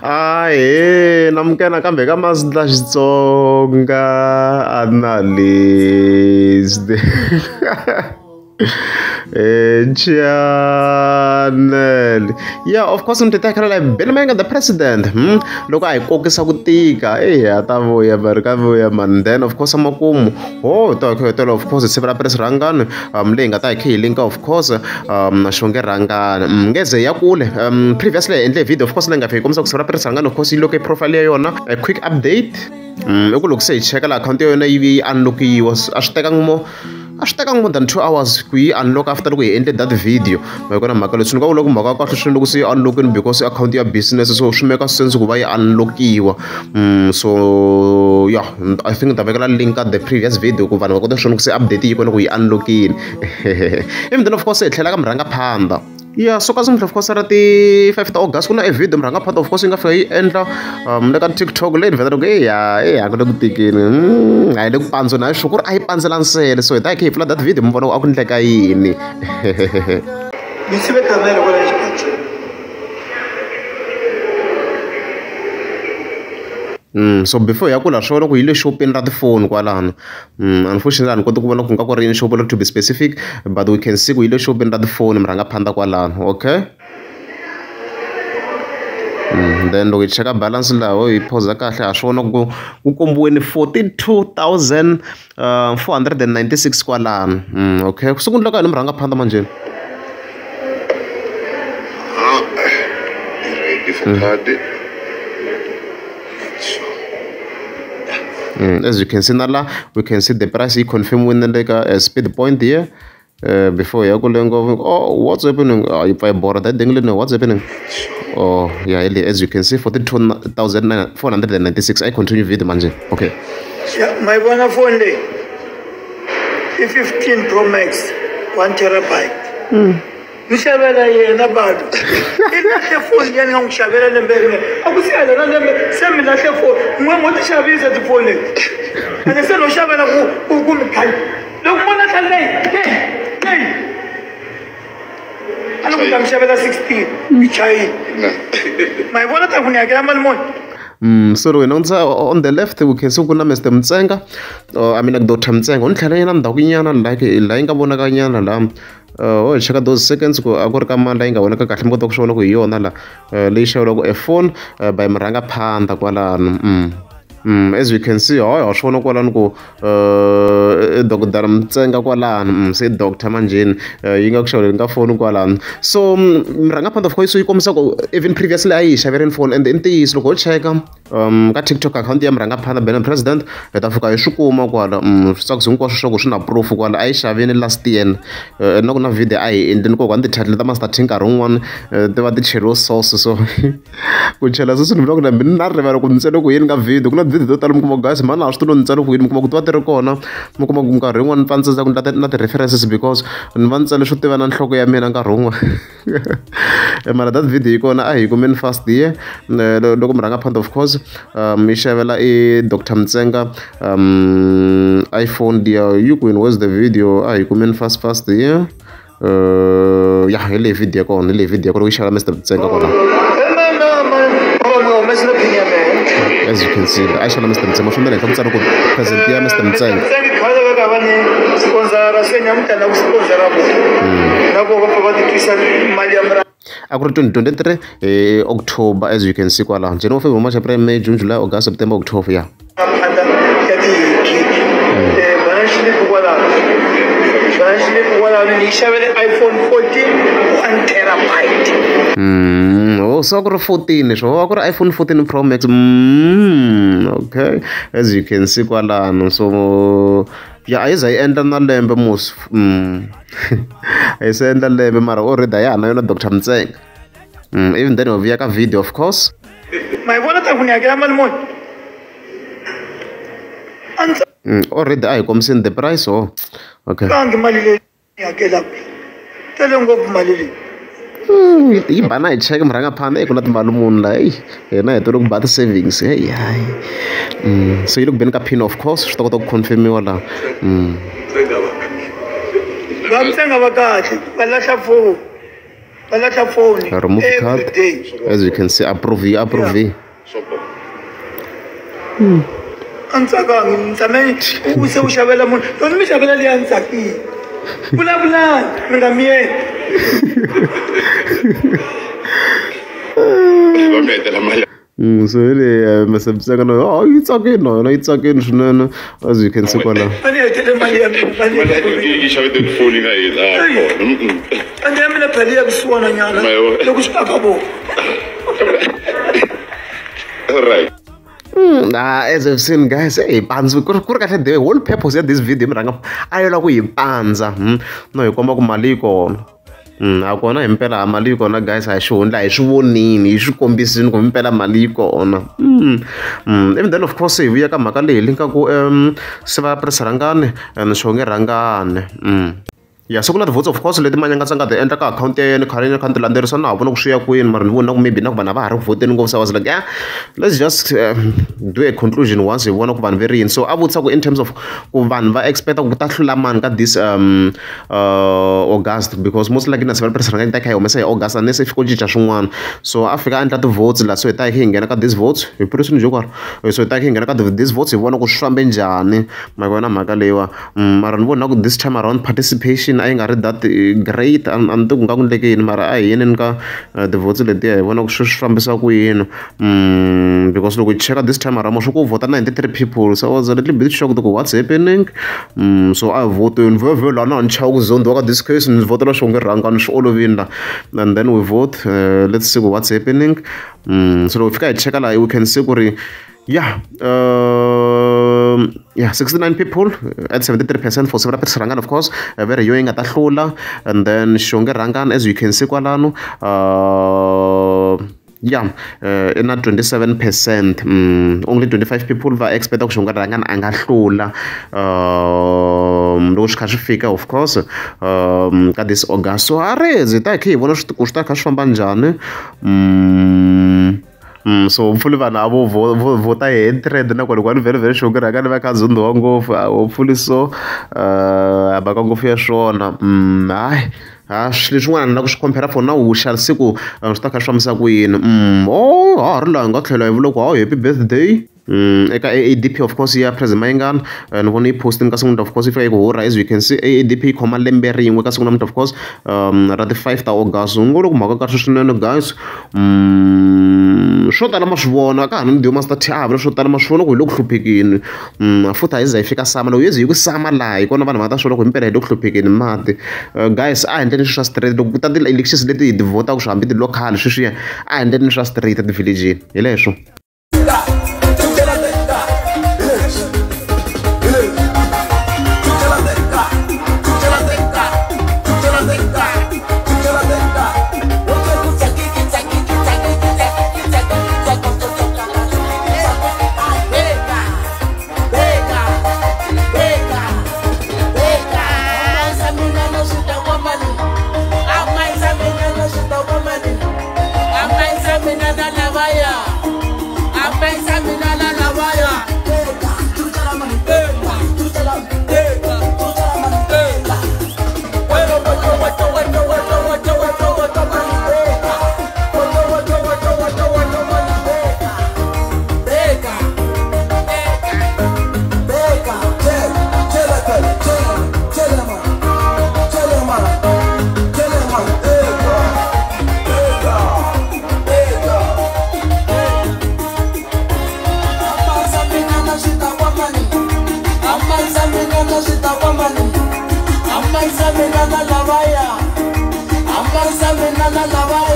Ahee namukela kambe ka Mazidla Xitsonga analyst channel. Yeah, of course ni ti tekela like Benny Mayengani the president. Loko a hi kokisa ku tika a ta vuya va ri ka vuya man. Then of course makumu ho ta khetela of course siku ra press Rhangani leyi nga ta hi khe hi linka of course Xonge Rhangani ngeze ya kule. Previously hi endle video of course leyi nga fika yi kombisa ku siku ra press Rhangani of course yi loko profile ya yona a quick update. I ku loko se hi cheka la account ya yona yi unlockiwa a swi tekangi mo a swi tekangi more than 2 hours ku yi unlock after loko hi endle that video. Ma yi kona mhaka leswi ni nga vula ku mhaka ya kahle swinene loko se yi unlockini because account ya business so swi make sense ku va yi unlockiwa. So yeah, I think ni ta vekela link ka the previous video ku vanhu va kota ku swi vona ku se update yi kona ku yi unlockini. Even then of course hi tlhela ka Murhangaphandha. Yeah, so ka of course ra ti 5 ta August ku na e video Murhangaphandha of course yi nga fika yi endla le ka TikTok leyi ni vheta loko eya ku le ku tikeni a yi le ku pandzeni a yi sure ku ri a yi pandzela nsele so hi ta hi kha hi pfula that video mi vona ku a ku endleka yini. Ni sive kamera kwala xipacini. So before ya kula swi vona ku yi le xopeni ra tifoni kwalano. Unfortunately a ni koti ku vona ku nga ku ri yini xopo to be specific, but we can see ku yi le xopeni ra tifoni Murhangaphandha kwalano. Okay. Then loko hi cheka balance laha hi phoza kahle ha swi vona ku ku kombiweni 42,496 kwalano. Okay. Se ku endleka yini Murhangaphandha manjheni? Ready for card. As you can see nala, we can see the price he confirm when like a speed point here. Before you go, oh, what's happening? If I borrow that thing, what's happening? Oh yeah, as you can see, 42,496. I continue with the manje. Okay. Yeah, my one phone day, 15 Pro Max, 1 terabyte. Ni xavela yena bado. I lahle phone ya ni nga n'wi xavela lembe rin'we. A ku si hela na lembe se mi lahle phone. N'we mo ti xavisa tifoni leti. Ene se no xavela ku ku mi khale. Loko mo lahla leyi, leyi. A ni ku ta mi xavela 16 yi chayile. Ma yi vona ta ku ni hakela mali muni? So on the left we can see ku na Mr. Mtsenga, I mean like Dr. Mtsenga. Ni tlhela yena ndhawu nyana like la yi nga vonaka nyana la. Oh, cheka those seconds ku a ku ri ka mali la yi nga vonaka kahle mi kota ku swi vona ku hi yona la leyi xaveriwaka a phone by Murhangaphandha kwalano. As you can see, ha swi vona kwalano ku Dr. Mtsenga kwalano, se doctor manjheni yi nga ku xaveleni ka phone kwalano. So Murhangaphandha of course yi kombisa ku even previously a yi hi xaverini phone and i ntiyiso loko ho cheka ka TikTok account ya Murhangaphandha Benny President hi ta fika hi swi kuma kwala. Swi tsakisi hinkwaswo swa ku swi na proof kwala a yi xavini last year. Na ku na video a hi endleni ku ni ti-title ta Master T nkarhi wun'wani ti va ti cheriwe sauce so ku chela sweswi ni vula ku na mina na rivala ku ni tsale ku yini ka video ku na video to tala mi kuma guys mani a swi tivi ni tsale ku yini mi kuma ku ti va ti ri kona mi kuma ku nkarhi wun'wani ni pfa ni tsandzeka ku na ti-references because ni va ni tsale swo tiva na nhloko ya mina nkarhi wun'wani. Mara that video yi kona a hi kumeni fast here loko Murhangaphandha of course yi xavela i Dr. Mtsenga iPhone liya yi kwini where's the video a hi kumeni fast here. Yeah, hi leyi video ya kona hi leyi video ya kona ku yi xavela Mr. Mtsenga kona. As you can see, I shall Mr. Mtsenga. Swi ndlela ku tsala ku present ya Mr. Mtsenga. A ku ri 2023 October as you can see kwalano. January, February, March, April, May, June, July, August, September, October, yeah. iPhone 14 1 terabyte. Oh, so ku ri 14 swo a ku ri iPhone 14 Pro Max. Okay. As you can see kwalano. So yeah, a yi za yi endla na lembe mos. A yi se endla lembe mara already a ya ha na yona Dr. Mtsenga. Even then we ka video of course. Ma yi vona ta ku ni hakela mali muni? Already a hi kombiseni the price oh. Okay. Tlangi mali leyi ni hakelaka. Tele ngopfu mali leyi. Yi ba na hi cheke Murhangaphandha ku na timali muni la eyi hina hi tolo ku ba ti-savings hey hayi. So yi le ku beni ka pin of course swi ta kota ku confirmiwa laha. Va Mtsenga va kahle va lahla phone. Va lahla foni Remove card. Every day. As you can see, approve, approve. A ni tsakangi ni tshame u se u xavela munhu loko ni mi xavela leyi a ni tsakile vulavulani mi nga miyeli. Va mi hetela mali. So really, Mr. Mtsenga no, oh, yi tsakini na yona, yi tsakini swinene, as you can see kwala. Va ni hetele mali ya mina, va ni Mali hetele. yi xave tifoni nga hina kona. Ende ya mina phela ya kusuhana nyana Mayo. Loko swi ta ka vona. Right. As I've seen, guys, hey, pandzi ku ri kahle, the whole purpose ya this video mi rhanga a yo lava ku hi pandza, no hi komba ku mali yi kona. A kona hi mpela mali yi kona, guys, a hi xihundla, hi swi vonini, hi swi kombisini ku himpela mali yi kona. Even then, of course, hi vuya ka mhaka leyi linkaku Siva Prince Rhangani and Xongi Rhangani. Yeah, so ku na ti-votes, of course, leti Manyangatsa nga ti endla ka akhawunti ya yena khale ni kha ni ti landzelerisa, na ha vona ku swi ya kwini, mara ni vona ku maybe na ku vanhu a va ha ri ku vhoteni ngopfu, so I was like, yeah, let's just do a conclusion once hi vona ku vanhu ve ri yini. So a vutisa ku in terms of ku vanhu va expecta ku ta hlula mani ka this August, because most likely na Siva Prince Rhangani ta kha yi humesa hi August unless if ko cinca swin'wana. So a fika a endla ti-votes la, so hi ta hi kha hi nghena ka this votes hi purisini jokwara, so hi ta hi kha hi nghena ka this votes hi vona ku swi fambe njhani, ma vona mhaka leyiwa. Mara ni vona ku this time around participation a yi nga ri that great, a ni tivi ku nga ku endleke yini, mara a hi yeneni ka ti-votes letiya hi vona ku swi fambisa ku yini. Because loko hi cheka this time around swi ku vhota 93 people, so I was a little bit shocked ku what's happening. So a hi vhoteni vhevhe laha na ni chava ku zondiwa ka this case, ni vhotela Xongi Rhangani swi olovini la, and then we vote, let's see what's happening. So loko hi fika hi cheka laha, we can see ku ri yeah, yeah, 69 people at 73% for Siva Prince Rhangani, of course, very yo yi nga ta hlula, and then Xongi Rhangani, as you can see kwalano, yeah, i na 27%. Only 25 people va expecta ku Xongi Rhangani a nga hlula loko swi kha swi fika, of course, ka this August. So a rezi hi ta hi kha hi vona ku swi ta kha swi famba njhani. So hopefully vanhu a vo vo vhota hi hatred na kona kwani vhele vhele Xongi Rhangani va kha zondhiwa ngopfu, hopefully so mhaka ngopfu ya swona. Hayi ha swilo leswin'wana ni lava ku swi compare for now, we shall see ku swi ta kha swi fambisa ku yini. Oh, ha ha ri laha hi nga tlhela hi vula ku hawu happy birthday eka AADP, of course, ya President Mayengani. Ni vona yi postini ka siku, of course, yi fika yi ku hurra, as you can see, AADP yi khoma lembe rin'we ka siku namuntlha, of course, ra ti 5 ta August. Ni ngo loko mhaka kahle swinene, guys. Swo tala ma swi vona ka ha ni Dio Master T a ha vula swo tala, ma swi vona ku hi le ku hluphekeni. Futhi a yi za yi fika sama, loko yo ze yi ku sama laha hi kona vanhu va ta swi vona ku himpela hi le ku hluphekeni mati. Guys, a hi endleni swilo swa straight loko ku ta ti-elections leti hi ti vhotaka swi hambi ti-local sweswiya, a hi endleni swa straight eti-village-ini hi leswo. Amai